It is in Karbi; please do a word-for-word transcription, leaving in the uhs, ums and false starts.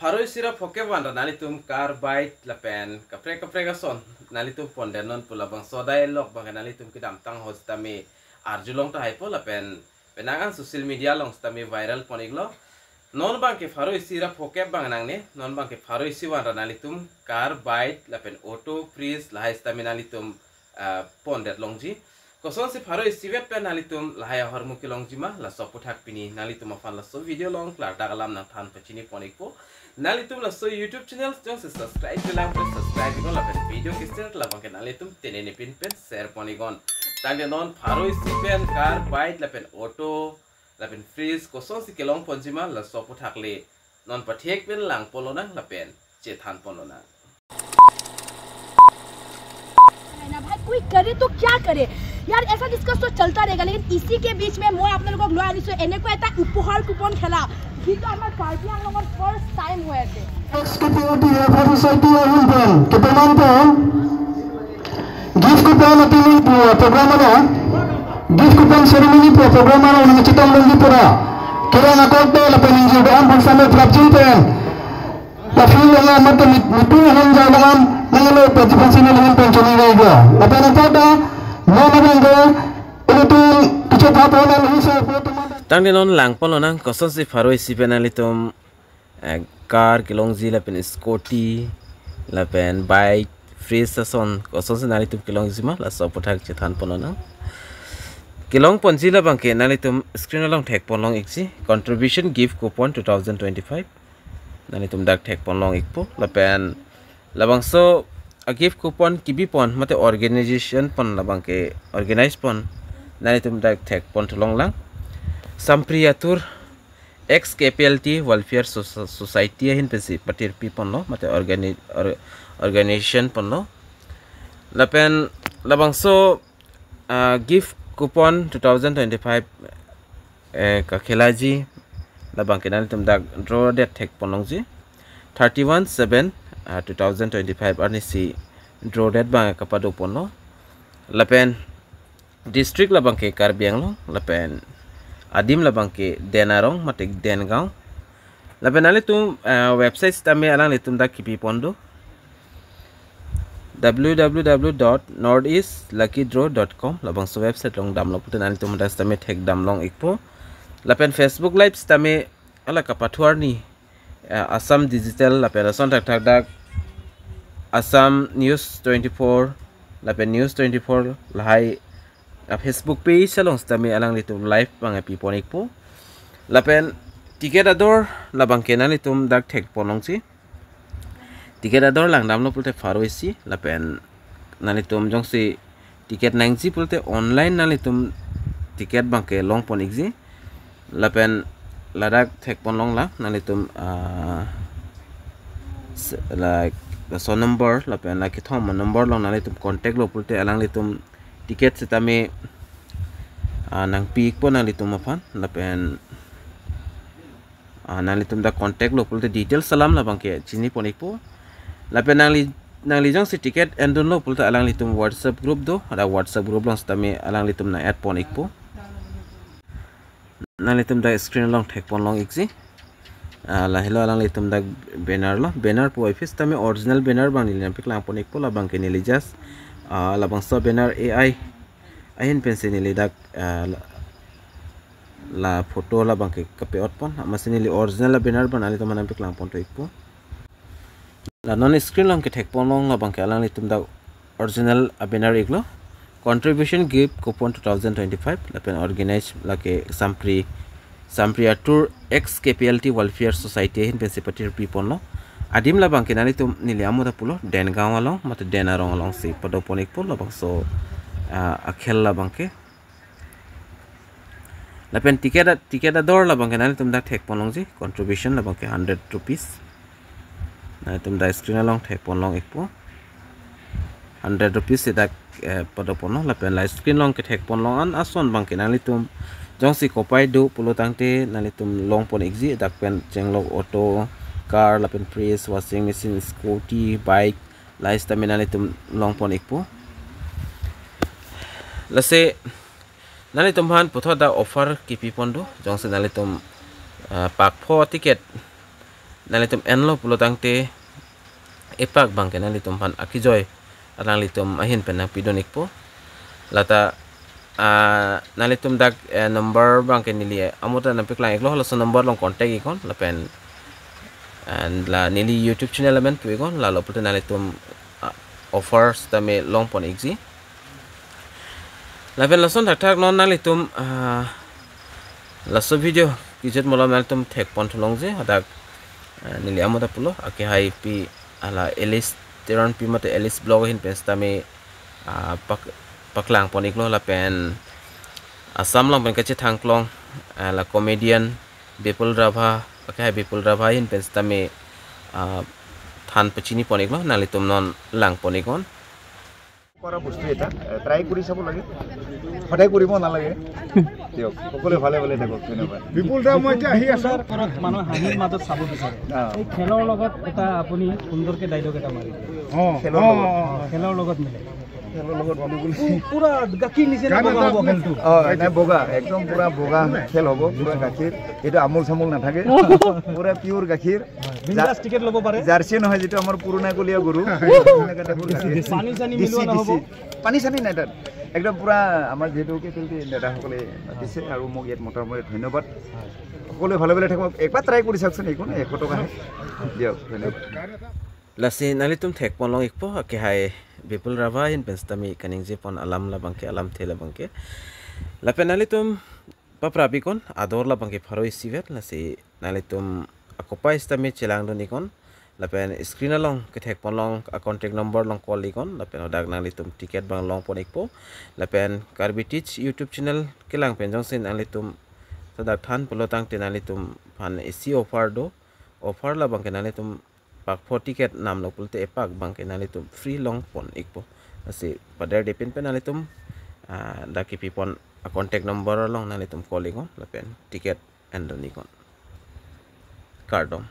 Pharo isi ra phokep vanra nanglitum car, bike lapen kaprek kaprek ason nanglitum pondet non pu labangso dialogue abang nanglitum kedamtang ahut sitame arjulong tahai po lapen penang an social media along sitame viral pon iklo. Non abangke pharo isi ra phokep abang nangne, non abangke pharo isi vanra nanglitum car, bike lapen auto, fridge lahai sitame nanglitum ah, pondet longji. Kosonsi pharo isivet pen nanglitum lahai ahormu kelongji ma, laso aphuthak pini nanglitum aphan laso video along klardak alam nangthan pachini pon ikpo. Nanglitum laso YouTube channel jongsi subscribe-le lang pen subscribe iknon lapen video ke-share labangke nanglitum tenenepin pen share pon iknon. Tangte non pharo isi pen car, bike lapen auto lapen fridge kosonsi kelong ponji ma, laso aphuthak le non pathek pen lang pon lonang lapen chethan pon lonang. है ना भाई, कोई करे तो क्या करे यार, ऐसा डिस्कस तो चलता रहेगा। लेकिन इसी के बीच में मैं आप लोगों को ग्लोरी से एने को এটা উপহাৰ কুপন খেলা, কিন্তু আমাৰ কাৰ্বি আংলঙত ফাৰ্ষ্ট টাইম হৈ আছে। Ex K P L T Welfare Society ahin pen kepaman pen gift coupon atin pu program ano, gift coupon ceremony pu program ano nangchetong longji pura. Kerang akok te lapen ingjir do-an aphan same prapjin pen. Lapen long amat mit mitu alam jai long am nanglo pati pansi nang pensioni raiga. Lapen apada mo na bangga ilitum ticket hap hona lo sa photo mata. Tangte non lang pon lonang kosonsi pharo isi pen nanglitum eh, car kelongji lapen scooty lapen bike, fridge ason kosonsi nanglitum kelongji ma, laso aphuthak chethan pon lonang. Kelong ponji labangke nanglitum screen along thek pon long ikji, contribution gift coupon two thousand twenty-five. Nanglitum dak thek pon long ikpo lapen labangso a gift coupon kebi pon mate organization pon labangke organize pon nanglitum dak thek pon thu long lang. Sampri Atur Ex K P L T Welfare Soci- Society ahin pensi patirpi ponlo mate organi or organization ponlo. Lapen labangso ah, gift coupon two thousand twenty-five eh, kakhelaji labangke nanglitum dak draw date thek pon longji, thirty-one seven ah, two thousand twenty-five arnisi draw date abang kapado ponlo. Lapen district labangke Karbi Anglong lapen adim labangke Den Arong mate Den Gaon. Lapen nanglitum ah, website sitame alanglitum dak kepi pon do, W W W dot northeast lucky draw dot com, labangso website along damlo pulote nanglitum hadak sitame thek dam long ikpo. Lapen Facebook Live sitame hala kapathu arni ah, Assam Digital lapen lason thakthak dak Assam News twenty-four lapen News twenty-four lahai ah, Facebook page along sitame alanglitum live abang pi pon ikpo. Lapen ticket ador labangke nanglitum dak thek pon longji. Ticket ador lang damlo pulote pharo isi lapen nanglitum jongsi ticket nangji pulote online nanglitum ticket abangke long pon ikji. Lapen ladak thek pon long lang nanglitum ah, se- like laso number lapen la kethom number along nanglitum contact lo pulote alanglitum ticket sitame ah, nangpi ikpo nanglitum aphan lapen ah, nanglitum dak contact lo pulote details alam labangke chini pon ikpo. Lapen nangli nangli jongsi ticket endunlo pulote alanglitum WhatsApp group do, ada WhatsApp group along sitame alanglitum nang add pon ikpo. Nanglitum dak screen along thek pon long ikji. Ah, lahelo alanglitum dak banner lo, banner pu office tame original banner abang neli nangpeklang pon ikpo, labangke neli just ah, labangso banner A I ahin pensi neli dak ah, la, la photo labangke kape-ot pon, amatsi neli original a banner abang nanglitum aphan nangpeklang pon to ikpo. La non screen along kethek pon long labangke alanglitum dak original a banner iklo, contribution gift coupon two thousand twenty-five lapen organize lake Sampri Sampri Atur Ex K P L T Welfare Society ahin pensi patirpi ponlo. Adim labangke nanglitum neli amo ta pulo Den Gaon along mate Den Arong alongsi pado pon ikpo labangso ah, akhel labangke. Lapen ticket a- ticket ador labangke nanglitum dak thek pon longji, contribution labangke hundred rupees. Nanglitum dak screen along thek pon long ikpo. Hundred rupees si dak eh, pado ponlo lapen la screen along kethek pon long an ason abangke nanglitum jongsi kopai do pulo tangte nanglitum long pon ikji, dak pen chenglok auto, car lapen fridge, washing machine, scooty, bike, lahai sitame nanglitum long pon ikpo. Lasi nanglitum aphan puthot dak offer kepi pon do, jongsi nanglitum ah, pakpho ticket Nanglitum enlo pulo tangte epak abangke nanglitum aphan akejoi alanglitum ahin pen nangpidun ikpo. Lata, ah, nanglitum dak, eh, number abangke neli amo ta nangpaklang iklo, halaso number along contact iknon lapen, and la neli YouTube channel amen pu iknon, lalo pulote nanglitum, ah, offer sitame longpon ikji. Lapen lason thakthak non nanglitum, ah, laso video kejut malom nanglitum thekpon thulongji hadak, ah, neli amo ta pulo, akehaipi hala Alice Teronpi mate Alice Vlog ahin pen sitame, ah, pak-, paklangpon iklo lapen Assam along pen kachethang klong, ah, la comedian Bipul Rabha, akehai Bipul Rabha ahin pen sitame, ah, than pachinipon iklo, nanglitum non langpon iknon. কৰা বস্তু এটা, এ, ট্ৰাই কৰি চাব লাগে, সদায় কৰিব নালাগে। দিয়ক, সকলোৱে ভালে ভালে থাকক, ধন্যবাদ। বিপুল দা, মই যে আহি আছো। ওপৰত মানুহ হাঁহিৰ মাজত চাব বিচাৰে। অ। এই খেলৰ লগত এটা আপুনি সুন্দৰকে ডায়লগ এটা মাৰি দিয়ে। অ, খেলৰ অ, লগত। অ, অ। খেলৰ লগত মিলে। খেলৰ লগত বুলি বুলি। পু-, পুৰা গাখীৰ নিচিনা গান বগা এটা হ'ব আপুনি খেলটো। অ, নাই, বগা, একদম পুৰা বগা খেল হ'ব, পুৰা গাখীৰ। এইটো আমুল চামুল নাথাকে, পুৰা পিয়ৰ গাখীৰ। বিন্দাছ টিকেট ল'ব পাৰে। জাৰ্চি নহয়, যিটো আমাৰ পুৰণা কলীয়া গৰু। এনেকুৱা টাইপৰ গাখীৰ। পানী চানী দেশী, মিলোৱা নহ'ব। দেশী। পানী চানী নাই তাত। একদম পুৰা আমাৰ যিহেতু কেপিলটি নেতাসকলে মাতিছে আৰু মোক ইয়াত মতাৰ বাবে ধন্যবাদ। সকলোৱে ভালে ভালে থাকক। একবাৰ ট্ৰাই কৰি চাওকচোন, একো নাই, এশ টকাহে। দিয়ক, ধন্যবাদ। Lasi nanglitum thekpon long ikpo, akehai Bipul Rabha ahin pen sitame kaningjepon alam labangke, alamthe labangke. Lapen nanglitum paprap iknon, ador labangke pharo isivet, lasi nanglitum akopai sitame chelangdun iknon, lapen screen along kethekpon long a contact number along call iknon, lapen hadak nanglitum ticket abang longpon ikpo, lapen Karbi Teach YouTube channel kelang pen jongsi nanglitum ladak than pulo tangte nanglitum aphan isi offer do, offer labangke nanglitum pak pho ticket namlo pulote epak abangke nanglitum free longpon ikpo. Lasi paderdepin pen nanglitum, ah, dak kipipon a contact number along nanglitum call iknon lapen ticket endun iknon. Kardom.